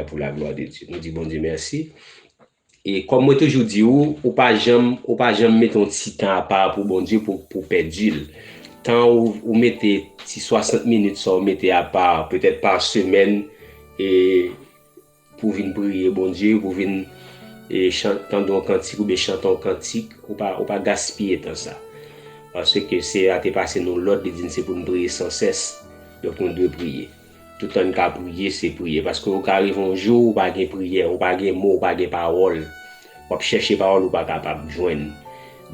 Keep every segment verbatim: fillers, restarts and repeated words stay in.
Pour la gloire de Dieu. Nou di Bondye mèsi. E kòm mwen toujou di ou, ou pa janm, ou pa janm mete yon ti tan apa pou Bondye pou, pou pèdi l. Tan ou, ou mete ti swasant minit sa ou mete apa, petèt pa semèn, e pou vin priye Bondye, pou vin e, chan- tande yon kantik oubyen chante yon kantik, ou pa, ou pa gaspiye tan sa. Paske Seyè a te pase nou lòd, li di n se pou n priye san sès. Donk nou dwe priye. Toutan n ka priye, se priye. Paske ou ka rive yon jou, ou pa gen priyè, ou pa gen mo, ou pa gen pawòl. W ap chèche pawòl, ou pa kapab jwenn.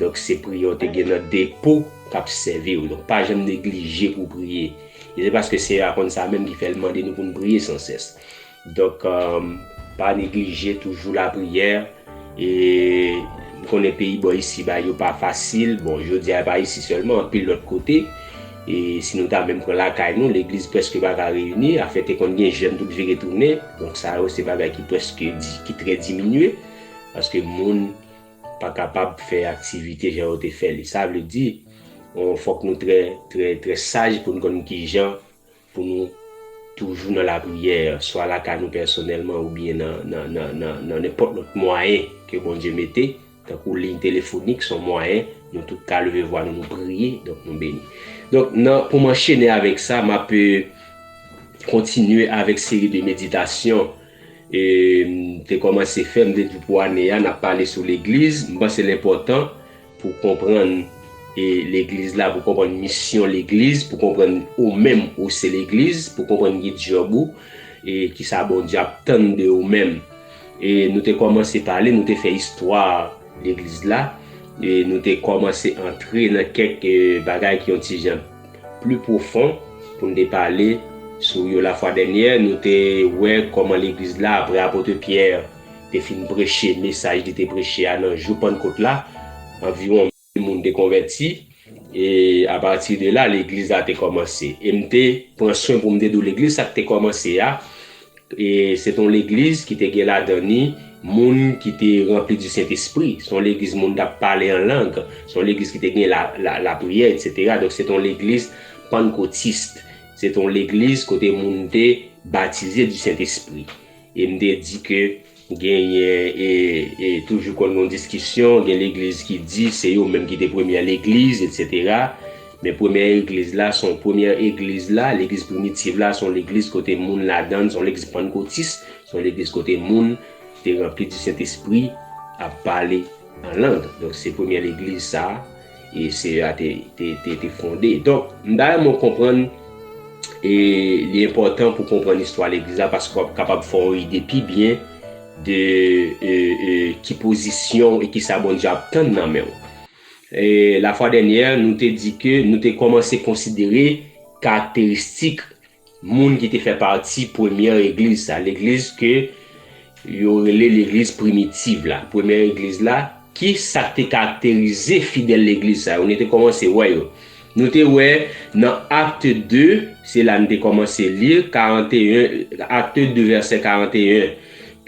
Donk se priyè w te gen nan depo k ap sèvi w. Donk pa janm neglije pou w priye. E se paske Seyè a konn sa menm ki fè l mande nou pou n priye san sès. Donk, pa neglije toujou lapriyè. E m konnen peyi bò isi, bagay yo pa fasil. Bon, jodi a, e pa isi sèlman, anpil lòt kote. E si nou ta menm pran lakay nou, legliz prèske pa ka reyini. Afè te konn gen jèn tout vire tounen. Donk, sa yo, se bagay ki prèske di, ki trè diminye. Paske moun pa kapab fè aktivite jan yo te fè li. Sa vle di, fòk nou trè, trè, trè saj pou n konn kijan pou nou toujou nan lapriyè, swa lakay nou pèsonèlman oubyen nan, nan, nan, nan, nan nenpòt lòt mwayen ke Bondye mete, tankou liy telefonik, se yon mwayen, nou tout ka leve vwa nou, nou priye, donk nou beni. Donk, nan, pou m anchene avèk sa, m ap, e, kontinye avèk seri de meditasyon, e, m te kòmanse fè, m te di pou ane a, n ap pale sou legliz. M panse l enpòtan pou konprann, e, legliz la, pou konprann misyon legliz, pou konprann ou menm ou se legliz, pou konprann ki djòb ou, e, kisa Bondye ap tann de ou menm. E nou te kòmanse pale, nou te fè istwa legliz la, e nou te kòmanse antre nan kèk, e, bagay ki yon ti jan pli pwofon pou n te pale sou yo. Lafwa dènyè, nou te wè kòman legliz la, apre apot Pyè te fin preche mesaj li te preche a nan jou Pannkot la, anviwon mil moun te konvèti. E apati de la, legliz la te kòmanse. E m te pran swen pou m te di w legliz sa k te kòmanse a, e se t on legliz ki te gen ladan li moun ki te ranpli di Sentespri. Se yon legliz moun t ap pale an lang. Se yon legliz ki te gen la, la, lapriyè, etsetera. Donk, se t on legliz pannkotis. Se t on legliz kote moun te batize di Sentespri. E m te di ke genyen, e, e toujou konn gen diskisyon, gen legliz ki di se yo menm ki te premyè legliz, etsetera. Men premyè legliz la, se yon premyè legliz la, legliz primitiv la, se yon legliz kote moun ladan l, se yon legliz pannkotis, se yon legliz kote moun te ranpli di Sentespri, ap pale an lang. Donk, se premyè legliz sa a, e Seyè a te, te, te, te fonde. Donk, m ta renmen w konprann, e li enpòtan pou konprann istwa legliz la, paske w ap kapab fè yon ide pi byen de, e, e, ki pozisyon e kisa Bondye ap tann nan men w. E lafwa dènyè, nou te di ke nou te kòmanse konsidere karakteristik moun ki te fè pati premyè legliz sa, legliz ke yo rele legliz primitiv la, premyè legliz la, ki sa k te karakterize fidèl legliz sa yo? Nou te kòmanse wè yo. Nou te wè nan Akte de, se la n te kòmanse li, karanteyen, Akte de vèsè karanteyen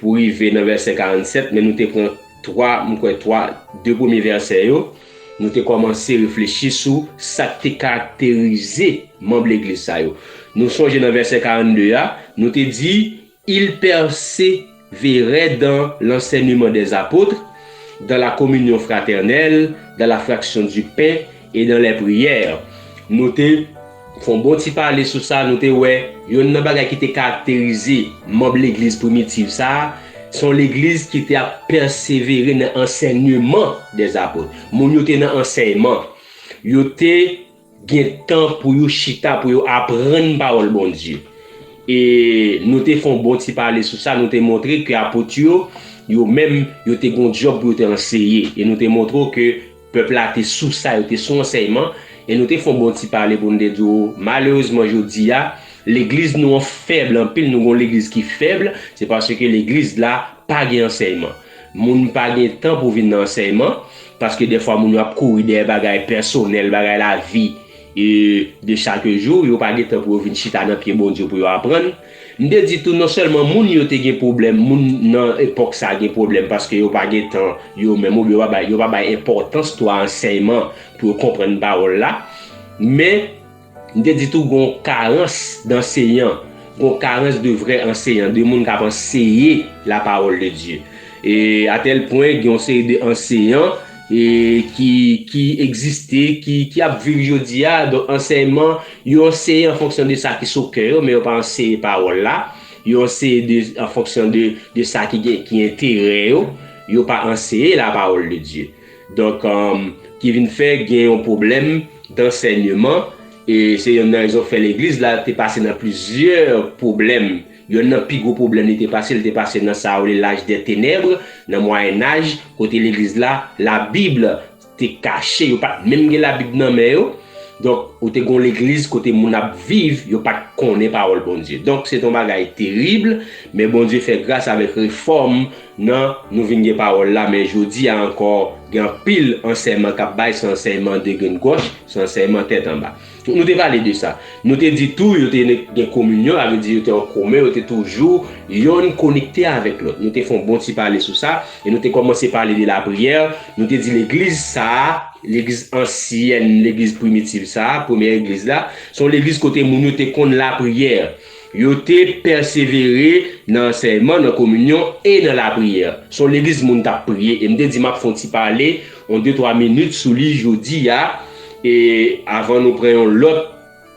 pou rive nan vèsè karannsèt, men nou te pran twa, m kwè twa, de premye vèsè yo, nou te kòmanse reflechi sou sa k te karakterize manm legliz sa yo. Nou sonje nan vèsè karannde a, nou te di, ils persévéraient dans l'enseignement des apôtres, dans la communion fraternelle, dans la fraction du pain et dans les prières. Nou te fè yon bon ti pale sou sa, nou te wè youn nan bagay ki te karakterize manm legliz primitiv sa a, se yon legliz ki te ap pèsevere nan ansèyman dèzapot. Moun yo te nan ansèyman. Yo te gen tan pou yo chita, pou yo aprann pawòl Bondye. E nou te fè yon bon ti pale sou sa, nou te montre ke apot yo, yo menm, yo te gen yon djòb pou yo te anseye. E nou te montre w ke pèp la te sou sa, yo te sou ansèyman. E nou te fè yon bon ti pale pou nou te di w, malerezman, jodi a, legliz nou an fèb anpil, nou gen yon legliz ki fèb, se paske legliz la pa gen ansèyman. Moun pa gen tan pou vin nan ansèyman, paske dèfwa moun yo ap kouri dèyè bagay pèsonèl, bagay lavi, e, de chak jou, yo pa gen tan pou yo vin chita nan pye Bondye pou yo aprann. M te di tou, non sèlman moun yo te gen pwoblèm, moun nan epòk sa a gen pwoblèm, paske yo pa gen tan, yo menm, oubyen yo pa bay, yo pa bay enpòtans twò a ansèyman pou yo konprann pawòl la. Men, m te di tou, gen yon karans danseyan, gon karans de vrè anseyan, de moun k ap anseye la parole de Dieu. E atèl pwen gen yon seri de anseyan e ki, ki egziste, ki, ki ap viv jodi a. Donk, ansèyman, yo anseye an fonksyon de sa ki sou kè yo, men yo pa anseye pawòl la. Yo anseye de, an fonksyon de, de sa ki gen, ki enterè yo. Yo pa anseye la parole de Dieu. Donk, um, ki vin fè gen yon pwoblèm dansèyman. E se youn nan rezon fè legliz la te pase nan plizyè pwoblèm. Youn nan pi gwo pwoblèm li te pase, li te pase nan sa yo rele l'âge des ténèbres, nan Mwayen Aj, kote legliz la, Labib te kache, yo pa t menm gen Labib nan men yo. Donk, ou te gon legliz kote moun ap viv, yo pa t konnen pawòl Bondye. Donk, se t yon bagay terib, men Bondye fè gras avèk refòm nan nou vin gen pawòl la, men jodi a ankò, gen anpil ansèyman k ap bay, se ansèyman de grenn gòch, se ansèyman tèt anba. Nou te pale de sa. Nou te di tou, yo te gen kominyon, sa vle di yo te an komen, yo te toujou yonn konekte avèk lòt. Nou te fè yon bon ti pale sou sa, e nou te kòmanse pale de lapriyè. Nou te di legliz sa a, legliz ansyèn, legliz primitiv sa a, premyè legliz la, se yon legliz kote moun yo te konn lapriyè. Yo te pèsevere nan ansèyman, nan kominyon e nan lapriyè. Se yon legliz moun t ap priye. E m te di m ap fè yon ti pale, yon de twa minit sou li jodi a, e avan nou pran yon lòt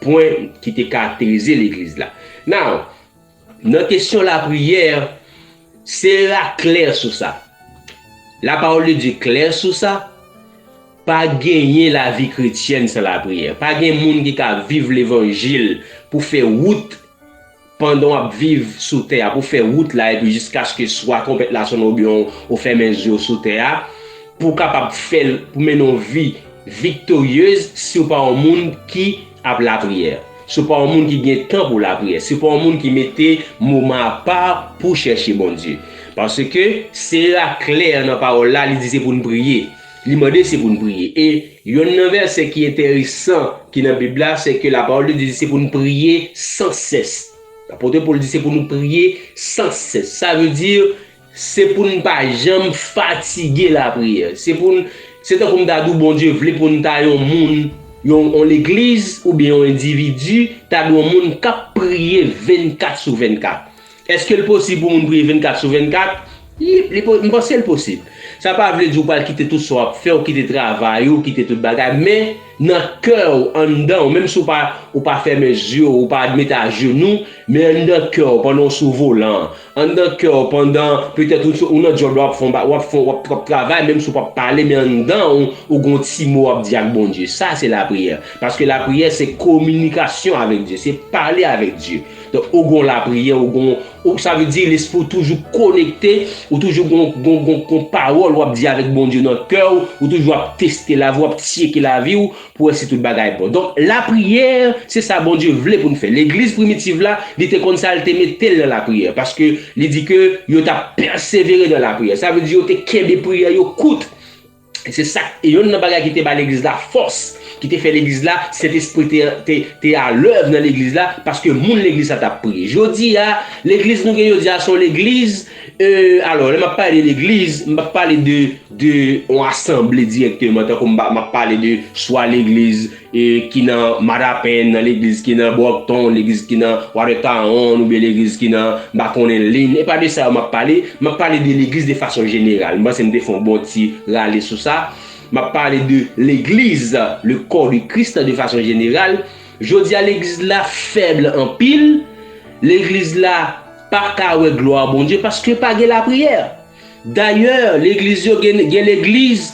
pwen ki te karakterize legliz la. Now, nan kesyon lapriyè, sera klè sou sa. La parole de Dieu klè sou sa. Pa genyen lavi kretyèn san lapriyè. Pa gen moun ki ka viv levanjil pou fè wout pandan w ap viv sou tè a, pou fè wout la, epi jiskaske swa twonpèt la sonnen oubyen w, w fèmen zye w sou tè a, pou w kapab fè l, pou mennen yon vi viktoryez si w pa yon moun ki ap lapriyè. Si w pa yon moun ki gen tan pou lapriyè. Si w pa yon moun ki mete moman apa pou chèche Bondye. Paske sera klè nan pawòl la, li di se pou n priye. Li mande se pou n priye. E youn nan vèsè ki enteresan ki nan Bib la, se ke la parole de Dieu di se pou n priye san sès. Apot Pòl di se pou nou priye san sès. Sa vle di, se pou n pa janm fatige lapriyè. Se pou n, se tankou m ta di w Bondye vle pou n ta yon moun, yon, yon legliz oubyen yon endividi, ta dwe yon moun k ap priye vennkat sou vennkat. Èske l posib pou moun priye vennkat sou vennkat? Li, li, po- m panse l posib. Sa pa vle di w pral kite tout sa w ap fè, w kite travay ou, w kite tout bagay, men nan kè w, anndan w, menm si w pa, ou pa fèmen zye w, ou pa mete ajenou, men anndan kè w, pandan w sou volan, anndan kè w, pandan petèt ou, ou nan djòb la, w ap fè, w ap fè, w ap, w ap travay, menm si w p ap pale, men anndan w, ou gon ti mo w ap di ak Bondye. Sa se lapriyè. Paske lapriyè se kominikasyon avèk Dye, se pale avèk Dye. Donk, ou gon lapriyè, ou gon, ou, sa vle di lespri w toujou konekte, ou toujou gon, gon, gon, gon pawòl w ap di avèk Bondye nan kè w, ou toujou ap teste lavi w, ap tcheke lavi w pou wè si tout bagay bon. Donk, lapriyè, se sa Bondye vle pou n fè. Legliz primitiv la, li te konn sa, li te mete l nan lapriyè, paske li di ke yo t ap pèsevere nan lapriyè. Sa vle di yo te kenbe priyè yo kout. E se sa, e youn nan bagay ki te ba legliz la fòs, ki te fè legliz la, Sentespri te, te, te alèv nan legliz la, paske moun legliz la t ap priye. Jodi a, legliz nou gen jodi a, se yon legliz, e, alò, lè m ap pale de legliz, m p ap pale de, de yon asanble dirèkteman, tankou m pa, m ap pale de swa legliz, e, ki nan Matapen, nan legliz ki nan Brockton, legliz ki nan Watertown, oubyen legliz ki nan, m pa konnen, Lynn. E pa de sa yo m ap pale, m ap pale de legliz de fason jeneral. M panse m te fè yon bon ti rale sou sa. M ap pale de legliz, le corps de Christ de fason jeneral. Jodi a, legliz la fèb anpil. Legliz la pa ka wè glwa Bondye paske pa gen lapriyè. Dayè, legliz yo gen, gen legliz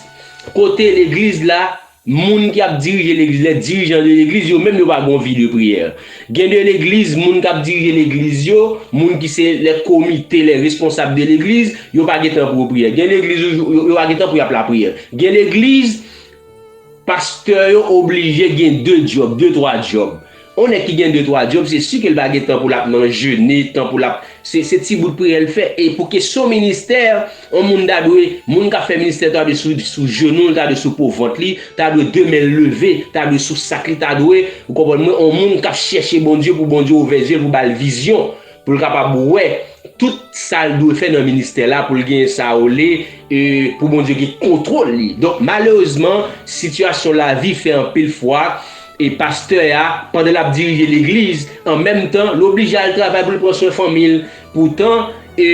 kote legliz la, moun ki ap dirije legliz, lè dirijan de legliz, yo menm yo pa gon vi de priyè. Gen de legliz, moun k ap dirije legliz yo, moun ki se lè komite, lè responsab de legliz, yo pa gen tan pou yo priye. Gen legliz, yo, yo, yo pa gen tan pou y ap lapriyè. Gen legliz, pastè yo oblije gen de djòb, de, twa djòb. On nèg ki gen de, twa djòb, se si ke l pa gen tan pou l ap nan jene, tan pou l ap, se, se ti bout priyè l fè. E pou kesyon ministè, on moun ta dwe, moun k ap fè ministè ta dwe sou, sou jenou l, ta dwe sou po vant li, ta dwe de men l leve, ta dwe sou sak li, ta dwe, ou konprann mwen, on moun k ap chèche Bondye pou Bondye ouvè je l, pou ba l vizyon, pou l kapab wè tout sa l dwe fè nan ministè la, pou l gen sa yo le, e, pou Bondye gen kontwòl li. Donk, malerezman, sitiyasyon lavi fè anpil fwa, E pastè a, pandan l ap dirije legliz, an menm tan, l oblije al travay pou l pran swen fanmi l. Poutan, e,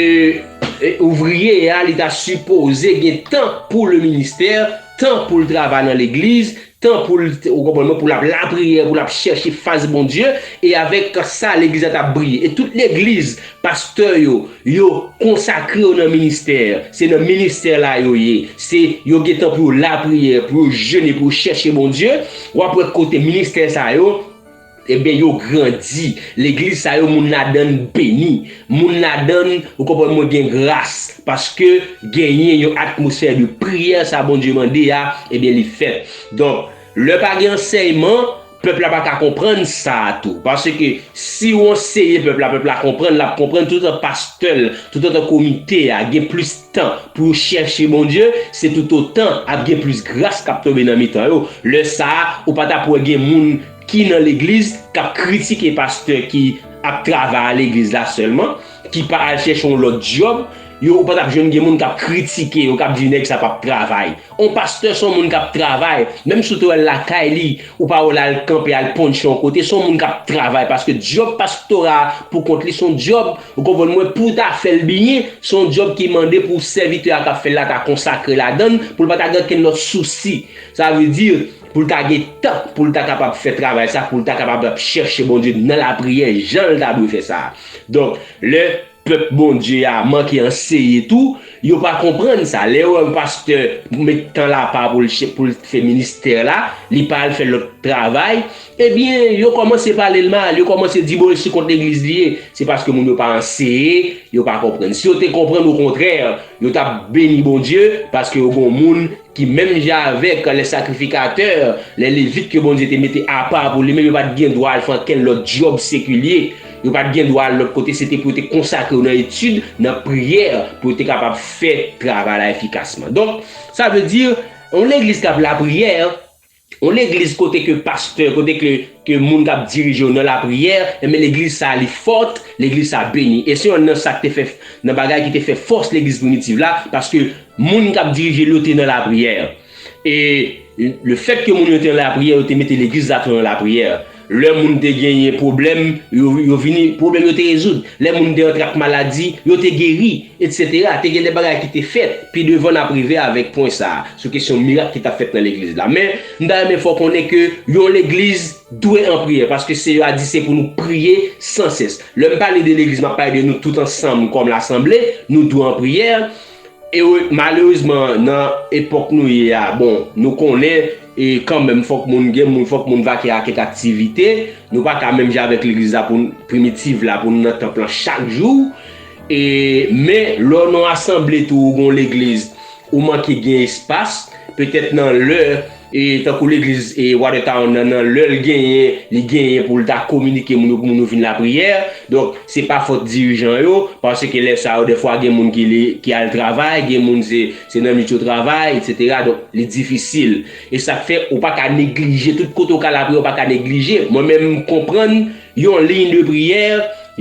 e, ouvriye a, li ta sipoze gen tan pou le ministè, tan pou l travay nan legliz, tan pou l, ou konprann mwen, pou l ap lapriyè, pou l ap chèche fas Bondye, e avèk sa, legliz la t ap briye. E tout legliz, pastè yo, yo konsakre yo nan ministè. Se nan ministè la yo ye. Se yo gen tan pou yo lapriyè, pou yo jene, pou yo chèche Bondye. W ap wè kote ministè sa yo, ebyen, yo grandi. Legliz sa yo, moun ladan l beni. Moun ladan l, ou konprann mwen, gen gras. Paske genyen yon atmosfè de priyè, sa Bondye mande a, ebyen, li fèt. Donk, lè pa gen ansèyman, pèp la pa ka konprann sa a tou. Paske si w anseye pèp la, pèp la konprann, l ap konprann toutotan pastè l, toutotan komite a gen plis tan pou yo chèche Bondye, se toutotan ap gen plis gras k ap tonbe nan mitan yo. Lè sa a, ou pa t ap wè gen moun ki nan legliz k ap kritike pastè ki ap travay a legliz la sèlman, ki pa al chèche yon lòt djòb, yo, ou pa t ap jwenn gen moun k ap kritike yo, k ap di nèg sa p ap travay. On pastè se yon moun k ap travay, menm si w te wè l lakay li, ou pa wè l al kanpe, al ponche yon kote, se yon moun k ap travay, paske djòb pastora a pou kont li se yon djòb, ou konprann mwen, pou w ta fè l byen, se yon djòb ki mande pou sèvitè a k ap fè l la ta konsakre ladan l, pou l pa ta gen okenn lòt sousi. Sa vle di, pou l ta gen tan, pou l ta kapab fè travay sa, pou l ta kapab ap chèche Bondye nan lapriyè, jan l ta dwe fè sa. Donk, lè pèp Bondye a manke anseye tou, yo pa konprann sa. Lè yo wè yon pastè met tan l apa pou l che-, pou l fè ministè la, li pa al fè lòt travay, ebyen, yo kòmanse pale l mal, yo kòmanse di, bon, e se kont legliz li ye. Se paske moun yo pa anseye, yo pa konprann. Si yo te konprann, okontrè, yo t ap beni Bondye, paske yo gen yon moun ki menm jan avèk lè sakrifikatè, lè levit ke Bondye te mete apa pou li menm, yo pa t gen dwa al fè ankenn lòt djòb sekilye. Yo pa t gen dwa al lòt kote, se te pou yo te konsakre yo nan etid, nan priyè, pou yo te kapab fè travay la efikasman. Donk, sa vle di, yon legliz k ap lapriyè, yon legliz kote ke pastè, kote ke, ke moun k ap dirije yo nan lapriyè, enben legliz sa a li fòt, legliz sa a beni. E se yonn nan sa k te fè, nan bagay ki te fè fòs legliz primitiv la, paske moun k ap dirije l yo te nan lapriyè. E lefètke moun yo te nan lapriyè, yo te mete legliz la tou nan lapriyè. Lè moun te genyen pwoblèm, yo, yo vini, pwoblèm yo te rezoud. Lè moun te antre ak maladi, yo te geri, etsetera. Te gen de bagay ki te fèt. Pi devan, n ap rive avèk pwen sa a, sou kesyon mirak ki t ap fèt nan legliz la. Men, m ta renmen fè w konnen ke yon legliz dwe an priyè, paske Seyè a di se pou nou priye san sès. Lè m pale de legliz, m ap pale de nou tout ansanm kòm lasanble, nou dwe an priyè. E wi, malerezman, nan epòk nou ye a, bon, nou konnen, e kanmenm, fòk moun gen moun, fòk moun vake a kèk aktivite. Nou pa ka menm jan avèk legliz la pou n, primitiv la, pou n nan tanp lan chak jou. E, men, lè w nan yon asanble tou, ou gen yon legliz, ou manke gen espas, petèt nan lè, e tankou legliz e Watertown nan, nan lè l genyen, li genyen pou l ta kominike moun yo, pou moun yo vin lapriyè. Donk, se pa fòt dirijan yo, paske lè sa yo, dèfwa gen moun ki li, ki al travay, gen moun se, se nan nwit yo travay, etsetera. Donk, li difisil. E sa k fè, ou pa ka neglije, tout kote w ka lapriyè, ou pa ka neglije. Mwen menm, m konprann yon liy de priyè,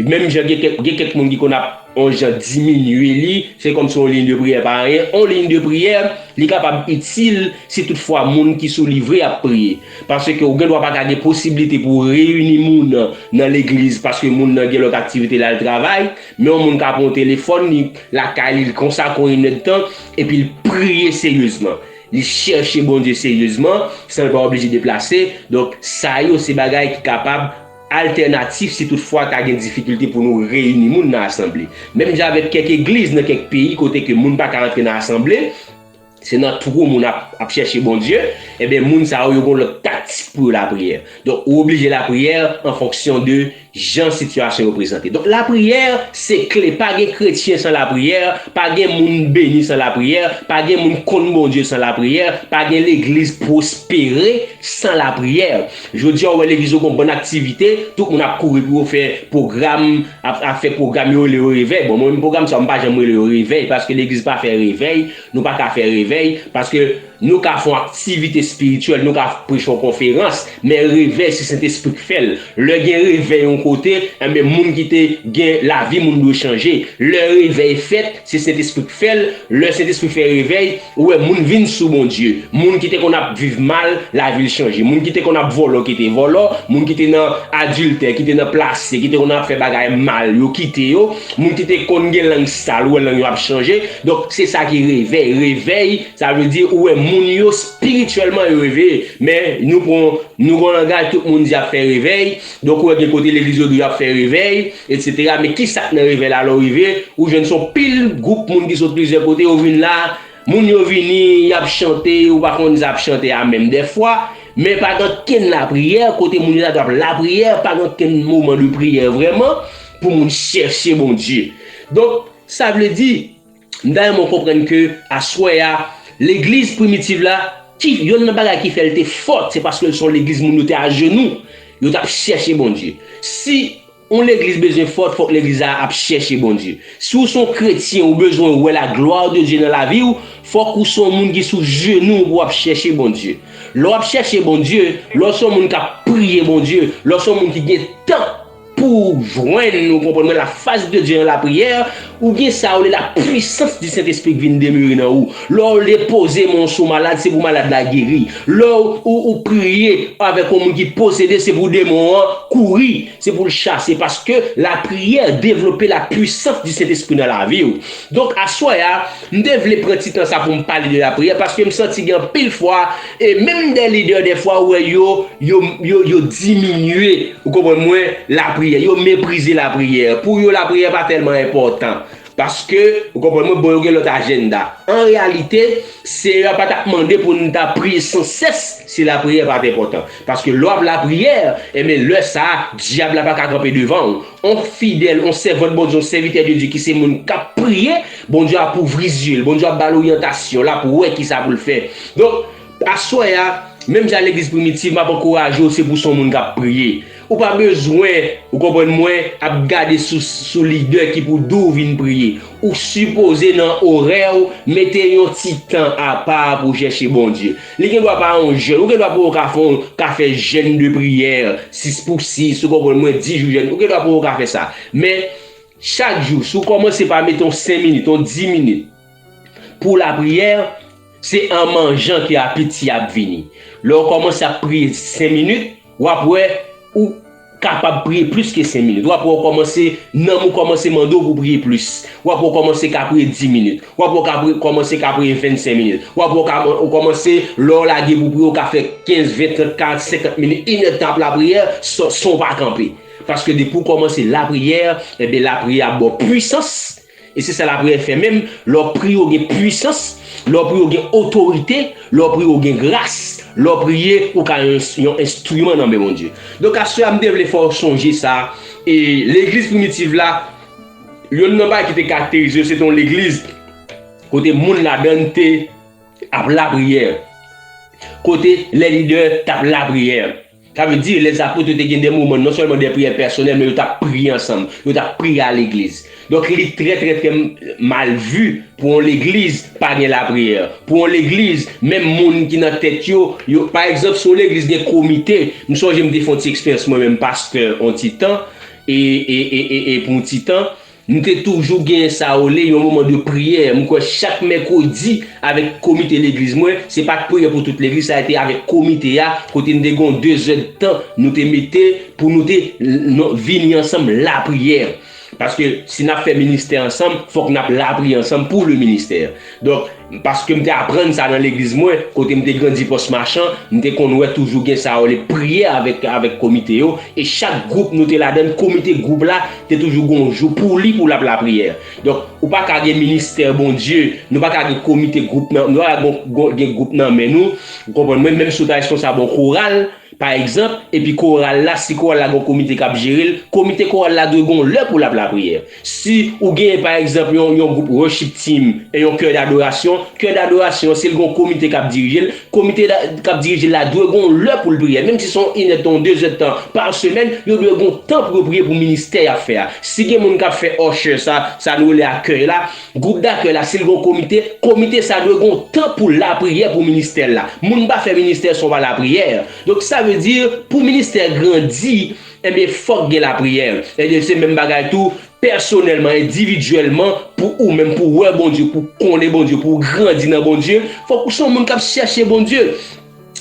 menm jan gen kèk, gen kèk moun ki konn ap yon jan diminye li, se kòmsi yon liy de priyè pa anyen. Yon liy de priyè, li kapab itil si toutfwa moun ki sou li vre ap priye. Paske ou gen dwa pa ka gen posiblite pou w reyini moun nan, nan legliz, paske moun nan gen lòt aktivite l al travay, men yon moun ka pran yon telefòn, li lakay li, li konsakre yon inèdtan, epi l priye seryezman. Li chèche Bondye seryezman, san l pa oblije deplase. Donk, sa yo se bagay ki kapab altènatif si toutfwa ta gen difikilte pou nou reyini moun nan asanble. Menm jan avèk kèk egliz nan kèk peyi kote ke moun pa ka rantre nan asanble, se nan twou moun ap, ap chèche Bondye, ebyen, moun sa yo, yo gen lòt taktik pou yo lapriyè. Donk, ou oblije lapriyè an fonksyon de jan sitiyasyon yo prezante. Donk, lapriyè, se kle. Pa gen kretyen san lapriyè, pa gen moun beni san lapriyè, pa gen moun konn Bondye san lapriyè, pa gen legliz pwospere san lapriyè. Jodi a, ou wè legliz yo gon bann aktivite, tout moun ap kouri pou yo fè pwogram, ap, ap fè pwogram yo rele yo revèy. Bon, mwen menm pwogram sa yo, m pa janm rele yo revèy, paske legliz pa fè revèy, nou pa ka fè revèy, paske Nou ka fè yon aktivite espirityèl, nou ka preche yon konferans, men revèy se Sentespri k fè l. Lè gen revèy yon kote, enben moun ki te gen lavi moun dwe chanje. Lè revèy fèt, se Sentespri k fè l. Lè Sentespri fè revèy, ou wè moun vin sou Bondye. Moun ki te konn ap viv mal, lavi l chanje. Moun ki te konn ap vòlò kite vòlò, moun ki te nan adiltè, ki te nan plase, ki te konn ap fè bagay mal, yo kite yo. Moun ki te konn gen lang sal, ou wè lang yo ap chanje. Donk, se sa ki revèy. Revèy, sa vle di ou wè moun yo espirityèlman yo reveye. Men nou pran, nou gon langaj, tout moun di y ap fè revèy. Donk ou wè gen kote legliz yo di y ap fè revèy, etsetera. Men ki sa k nan revèy la lè w rive? Ou jwenn se yon pil gwoup moun ki sot plizyè kote, yo vin la. Moun yo vini, y ap chante, ou pa konn sa y ap chante a menm dèfwa. Men pa gen kenn lapriyè, kote moun yo ta dwe ap lapriyè, pa gen kenn moman de priyè vrèman pou moun chèche Bondye. Donk, sa vle di, m ta renmen w konprann ke aswè a, legliz primitiv la, ki, yonn nan bagay ki fè l te fòt, se paske l se yon legliz moun yo te ajenou, yo t ap chèche Bondye. Si yon legliz bezwen fòt, fòk legliz la ap chèche Bondye. Si w se yon kretyen, ou bezwen wè la gloire de Dieu nan lavi w, fòk ou se yon moun ki sou jenou w pou w ap chèche Bondye. Lè w ap chèche Bondye, lè w se yon moun k ap priye Bondye, lè w se yon moun ki gen tan pou w jwenn, ou konprann mwen, la face de Dieu nan lapriyè, ou gen sa yo rele la puissance du Saint-Esprit ki vin demere nan ou. Lè w depoze men w sou malad, se pou malad la geri. Lè w, ou, ou priye avèk yon moun ki posede, se pou demon an kouri, se pou l chase. Paske lapriyè devlope la puissance du Saint-Esprit nan lavi w. Donk, aswè a, m te vle pran ti tan sa pou m pale de lapriyè, paske m santi gen anpil fwa, e menm de lidè, dèfwa, ou wè yo, yo, yo, yo diminye, ou konprann mwen, lapriyè. Yo meprize lapriyè. Pou yo, lapriyè pa tèlman enpòtan. Paske, ou konprann mwen, bon, yo gen lòt ajenda. An reyalite, Seyè a pa t ap mande pou n ta priye san sès si lapriyè pa t enpòtan. Paske lè w ap lapriyè, enben, lè sa a, dyab la pa ka kanpe devan w. On fidèl, on sèvant Bondye, on sèvitè de Dye ki se moun k ap priye, Bondye ap ouvri zye l, Bondye ap ba l oryantasyon, l ap wè kisa pou l fè. Donk, aswè a, menm jan legliz primitiv, m ap ankouraje w, se pou se yon moun k ap priye. Ou pa bezwen, ou konprann mwen, ap gade sou, sou lidè ki pou di w vin priye. Ou sipoze nan orè w, mete yon ti tan apa pou w chèche Bondye. Li gen dwa pa yon jèn, ou gen dwa pou w ka fè, ka fè jèn de priyè, sis pou sis, ou konprann mwen, dis jou jèn, ou gen dwa pou w ka fè sa. Men, chak jou, si w kòmanse pa mete yon senk minit, yon dis minit pou lapriyè, se an manjan ke apeti ap vini. Lè w kòmanse ap priye senk minit, w ap wè ou kapab priye plis ke senk minit. W ap wè w kòmanse, nanm ou kòmanse mande w pou priye plis. W ap wè w kòmanse ka priye dis minit. W ap wè w ka pri-, kòmanse ka priye vennsenk minit. W ap wè w ka, ou kòmanse, lè w lage pou priye, w ka fè kenz, ven, trant, karant, senkant minit, inèdtan ap lapriyè, san, san w pa kanpe. Paske depi w kòmanse lapriyè, enben, lapriyè ap ba w pwisans. E se sa lapriyè fè menm. Lè w priye, w gen pwisans. Lè w priye, w gen otorite. Lè w priye, w gen gras. Lè w priye, ou ka yon, yon enstriman nan men Bondye. Donk, aswè a, m te vle fè w sonje sa. E legliz primitiv la, yonn nan bagay ki te karakterize yo, se te yon legliz kote moun ladan l te ap lapriyè. Kote lè lidè t ap lapriyè. Sa vle di, lèzapot yo te gen de moman, non sèlman de priyè pèsonèl, men yo t ap priye ansanm, yo t ap priye a legliz. Donk, li trè, trè, trè mal vi pou yon legliz pa gen lapriyè. Pou yon legliz, menm moun ki nan tèt yo, yo, pa egzanp, si yon legliz gen komite, m sonje m te fè yon ti eksperyans mwen menm, pastè, yon ti tan, e, e, e, e, e pou yon ti tan, M te toujou gen sa yo rele yon moman de priyè. M kwè chak mèkredi avèk komite legliz mwen, se pa t priyè pou tout legliz, sa te avèk komite a, kote n te gen yon dezèdtan nou te mete pou nou te n-, vini ansanm lapriyè. Paske si n ap fè ministè ansanm, fòk n ap lapriyè ansanm pou le ministè. Donk, paske m te aprann sa nan legliz mwen, kote m te grandi Pòs Machan, m te konn wè toujou gen sa yo rele priyè avèk, avèk komite yo, e chak gwoup nou te ladan l, komite gwoup la te toujou gen yon jou pou li, pou l ap lapriyè. Donk, ou pa ka gen ministè Bondye, nou pa ka gen komite gwoup nan, nou pa ka gen, gen gwoup nan men nou, ou konprann mwen, menm si w ta responsab yon koral, pa egzanp, epi koral la, si koral la gen yon komite k ap jere l, komite koral la dwe gen yon lè pou l ap lapriyè. Si ou genyen, pa egzanp, yon, yon gwoup worship team e yon kè dadorasyon, kè dadorasyon, si l gen yon komite k ap dirije l, komite k ap dirije l la dwe gen yon lè pou l priye. Menm si se yon inèdtan, yon dezèdtan pa semèn, yo dwe gen yon tan pou yo priye pou ministè y ap fè a. Si gen moun k ap fè usher sa, sa nou rele akèy la, gwoup dakèy la, si l gen yon komite, komite sa dwe gen yon tan pou lapriyè pou ministè l la. Moun pa fè ministè san w pa lapriyè. Donk, sa vle di, pou ministè grandi, ebyen, fòk gen lapriyè. Ebyen, se menm bagay tou, pèsonèlman, endividyèlman, pou ou menm, pou w wè Bondye, pou w konnen Bondye, pou w grandi nan Bondye, fòk ou se yon moun k ap chèche Bondye.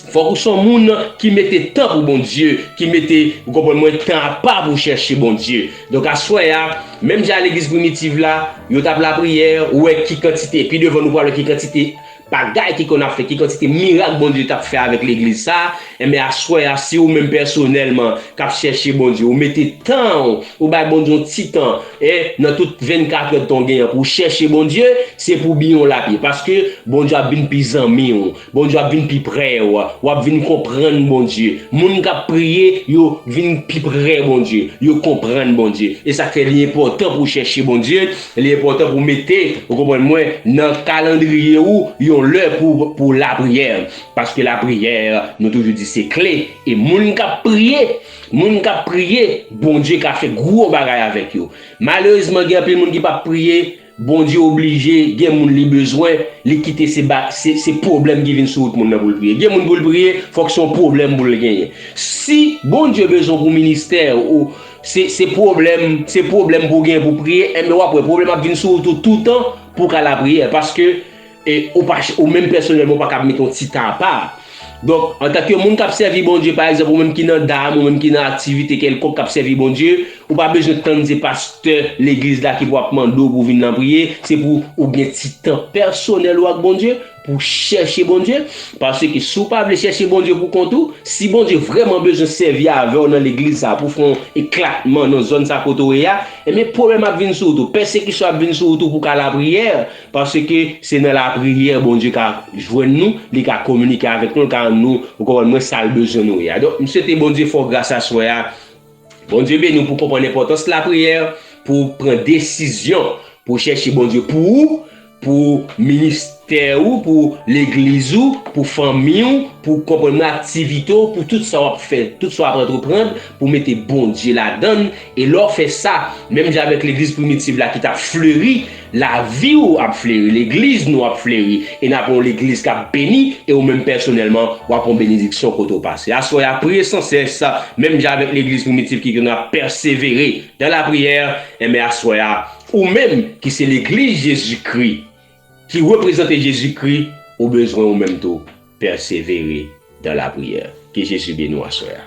Fòk ou se yon moun ki mete tan pou Bondye, ki mete, ou konprann mwen, tan apa pou chèche Bondye. Donk, aswè a, menm jan legliz primitiv la, yo t ap lapriyè, ou wè ki kantite, pi devan nou pral wè ki kantite bagay ki konn ap fè, ki kantite mirak Bondye t ap fè avèk legliz sa, enben aswè a, si ou menm pèsonèlman k ap chèche Bondye, ou mete tan w, ou bay Bondye yon ti tan, e nan tout vennkat èdtan w genyen pou w chèche Bondye, se pou byen w l ap ye. Paske Bondye ap vin pi zanmi w, Bondye ap vin pi prè w, w ap vin konprann Bondye. Moun k ap priye, yo vin pi prè Bondye, yo konprann Bondye. E sa k fè li enpòtan pou w chèche Bondye, li enpòtan pou w mete, ou konprann mwen, nan kalandriye ou, yon lè pou, pou lapriyè. Paske lapriyè, nou toujou di se kle. E moun k ap priye, moun k ap priye, Bondye ka fè gwo bagay avèk yo. Malerezman, gen anpil moun ki p ap priye, Bondye oblije, gen moun li bezwen, li kite se, ba, se, se pwoblèm ki vin sou wout moun nan pou l priye. Gen moun pou l priye, fòk se yon pwoblèm pou l genyen. Si Bondye bezwen pou ministè ou, se, se pwoblèm, se pwoblèm pou w genyen pou w priye, enben w ap wè pwoblèm ap vin sou wout ou toutan pou w ka lapriyè. Paske e ou pa, ou menm pèsonèlman, ou pa kab mete yon ti tan apa. Donk, antanke moun k ap sèvi Bondye, pa egzanp, ou menm ki nan dam, ou menm ki nan aktivite kèlkonk k ap sèvi Bondye, ou pa bezwen tann se pastè legliz la ki pou ap mande w pou w vin nan priye, se pou ou gen ti tan pèsonèl ou ak Bondye, pou w chèche Bondye, paske si w pa vle chèche Bondye pou kont ou, si Bondye vrèman bezwen sèvi avè w nan legliz sa pou fè yon eklatman nan zòn sa kote w ye a, enben pwoblèm ap vin sou wout ou, pèsekisyon ap vin sou wout ou pou w ka lapriyè, Paske se nan lapriyè Bondye ka jwenn nou, li ka kominike avèk nou, li ka rann nou, ou konprann mwen, sa l bezwen nou ye a. Donk, m swete Bondye fè w gras aswè a. Bondye beni w pou w konprann enpòtans lapriyè, pou w pran desizyon, pou w chèche Bondye pou ou, pou ministè ou, pou legliz ou, pou fanmi w, pou, konprann mwen, aktivite w, pou tout sa w ap fè, tout sa w ap antreprann, pou w mete Bondye ladan l. E lè w fè sa, menm jan avèk legliz primitiv la ki t ap fleri, lavi w ap fleri, legliz nou ap fleri, e n ap yon legliz k ap beni, e ou menm pèsonèlman, w ap yon benediksyon kote w pase. Aswè a, priye san sès, menm jan avèk legliz primitiv ki konn ap pèsevere dan lapriyè, enben aswè a, ou menm ki se legliz Jezikri, ki reprezante Jezikri, ou bezwen ou menm tou pèsevere dan lapriyè. Ke Jezi beni w aswè a.